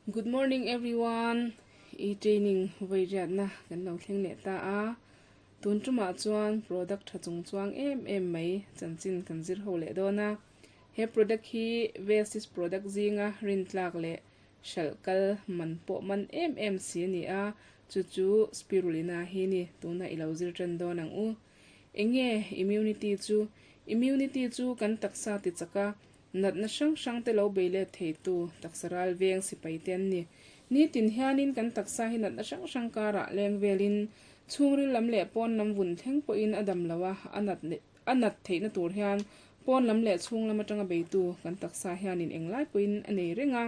Good morning everyone I training vawi riatna kan lo thleng leh ta a tun tumah chuan product tha chung chuang em em mai chanchin kan zir ho leh dawn a he product hi Vesis product zinga rintlak leh hralh kal man pawh man em em si a ni a chu chu spirulina hi ni tuna i lo zir tan dawn ang u enge immunity chu immunity chu kan taksa ti chaka Natna hrang hrang te lo bei let theitu taksa ral veng sipai te an ni. Nitin hianin kan taksa hi natna hrang hrang karah leng velin chhungril lam leh pawn lam vun thleng pawhin a dam lo a, a nat a nat theihna tur hian pawn lam leh chhung lam atanga beitu kan taksa hianin englai pawhin a nei reng a.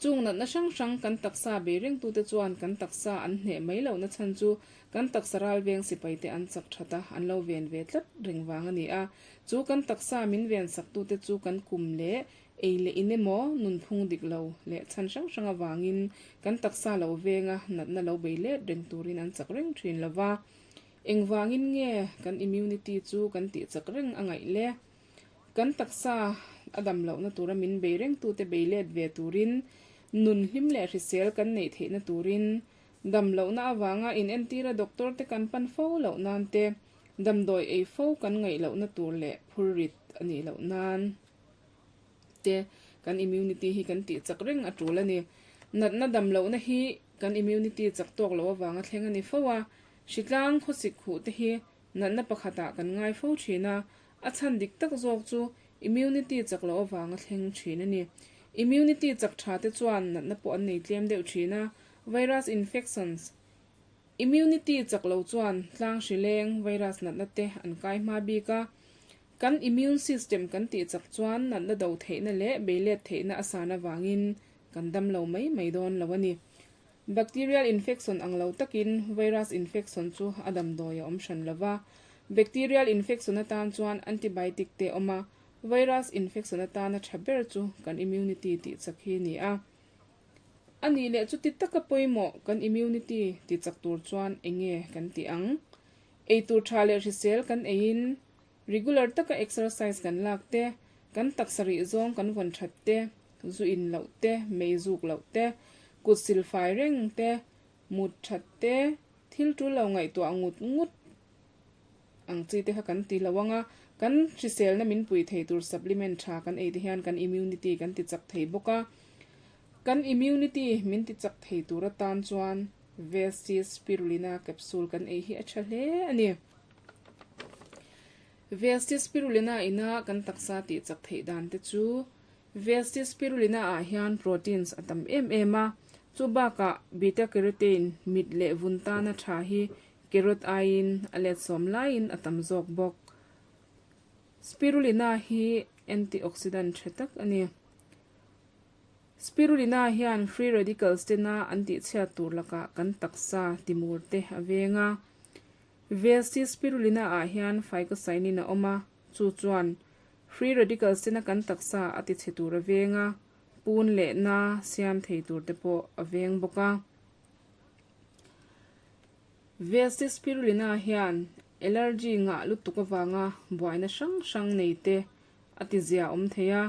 Chung natna hrang hrang kan taksa bei rengtute chuan kan taksa an hneh mai lohna chhan chu kan taksa ral veng sipaite an chak that a, an lo ven ve tlat reng vang a ni a. Chu kan taksa min ven saktute chu kan kum leh ei leh in emaw nunphung dik lo leh chhan hrang hrang avangin kan taksa lo venga natna lo bei let reng turin an chak reng thin lo va. Engvangin nge kan immunity chu kan tih chak reng a ngaih le? Kan taksa a dam lohna tura min bei rengtute bei let ve turin, nun hlim leh hrisel kan neih theihna turin, dam lohna avanga inentira doctor te kan pan fo loh nan te, damdawi ei fo kan ngaih lohna tur leh phurrit a nih loh nan te kan immunity hi kan tih chak reng a tul a ni. Natna dam lohna hi kan immunity chak tawk loh avanga thleng a ni fo a, hritlang khawsik khuh te hi Natna pakhatah kan ngai fo thin a, a chhan dik tak zawk chu immunity chak loh avanga thleng thin a ni. Immunity chak tha te chuan natna pawh an nei tlem deuh thin a, virus infections. Immunity chak lo chuan tlang hri leng virus natna te an kai hma bik a. Kan immune system kan tih chak chuan natna do theihna leh beilet theihna a san avangin kan dam lo mai mai dawn lo a ni. Bacterial infection ang lo takin virus infection chu a damdawi a awm hran lo va. Bacterial infection atan chuan antibiotic te a awm a, virus infection atana tha ber chu kan immunity tih chak hi a ni a. A nih leh chuti taka pawimawh kan immunity ti chak tur chuan eng nge kan tih ang? Eitur tha leh hrisel kan eiin Regular taka exercise kan lak te, kan taksa rih zawng kan vawn that te, zu in loh te, mei zuk loh te, kut sil fai reng te, mut that te, thil tul lo ngaihtuah ngut ngut ang chi te kha kan ti lo ang a, kan hriselna min pui thei tur supplement tha kan ei te hian kan immunity kan ti chak thei bawk a, kan immunity min ti chak thei tur atan chuan Vestis spirulina capsule kan ei hi a tha hle a ni. Vestis spirulina ina kan taksa tih chak theih dan te chu Vestis spirulina ah hian proteins a tam em em a, chu bakah beta carotene mit leh vun tana tha hi carrot aiin a let sawm laiin a tam zawk bawk. Spirulina hi antioxidant tha tak a ni. Spirulina hian free radicals tena an tihchhiat tur lakah kan taksa timur te a veng a. Vesi spirulina ah hian phycocyanin a awm a, chu chuan free radicals tena kan taksa a tichhe tur a veng a, pun leh na siam thei tur te pawh a veng bawk a. Vesi spirulina hian allergy ngah lutuk avanga buaina hrang hrang nei te a tizia awm thei a.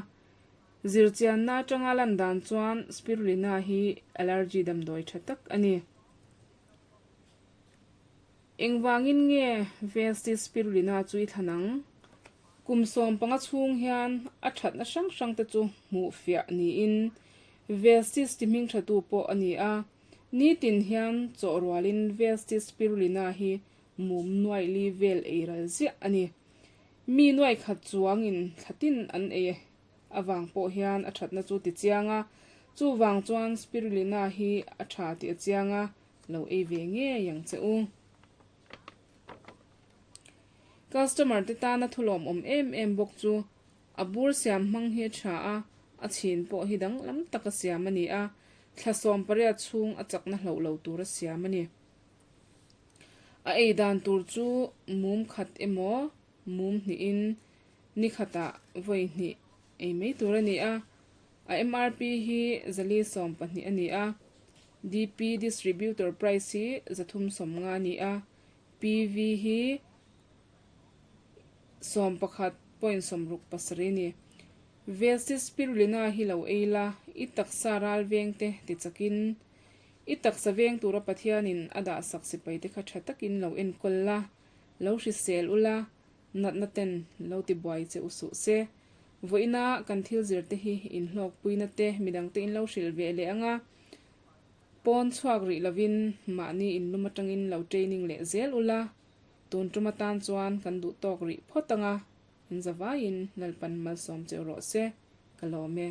Zirchianna atanga lan dan chuan spirulina hi allergy damdawi tha tak a ni. Engvangin nge Vesti spirulina chu i thlan ang? Kum 15 chhung hian a thatna hrang hrang te chu hmuh fiah niin Vestis ti hming thatu pawh a ni a. Nitin hian chawh rualin Vesti spirulina hi mum nuaih li vel ei ral ziah a ni. Mi nuaih khat chuangin thlatin an ei avang pawh hian a thatna chu ti chiang a, chuvang chuan spirulina hi a tha tih a chiang a, lo ei ve ngei ang che u. Customer te tana thulawm awm em em bawk chu a bur siam hmang hi a tha a, a chhin pawh hi danglam taka siam a ni a, thla 18 chhung a chakna hloh lo tura siam a ni. A ei dan tur chu mum khat emaw mum hnihin ni khatah vawi hnih ei mai tur a ni a, a MRP hi 412 a ni a, DP Distributor Price hi 350 a ni a, PV hi 11.67 a ni. Vestis Spirulina hi lo ei la, i taksa ral veng te ti chakin, i taksa veng tura Pathianin a dahsak sipaite kha tha takin lo enkawl la, lo hrisel ula, natna ten lo ti buai che u suh se. Vawiina kan thil zir te hi inhlawkpuina te midangte in lo hrilh ve leh ang a, pawn chhuak rih lovin mahni inlum atangin lo training leh zel ula, tun tum atan chuan kan duh tawk rih phawt ang a, in zavaiin Lalpan malsawm cheu rawh se, ka lawm e.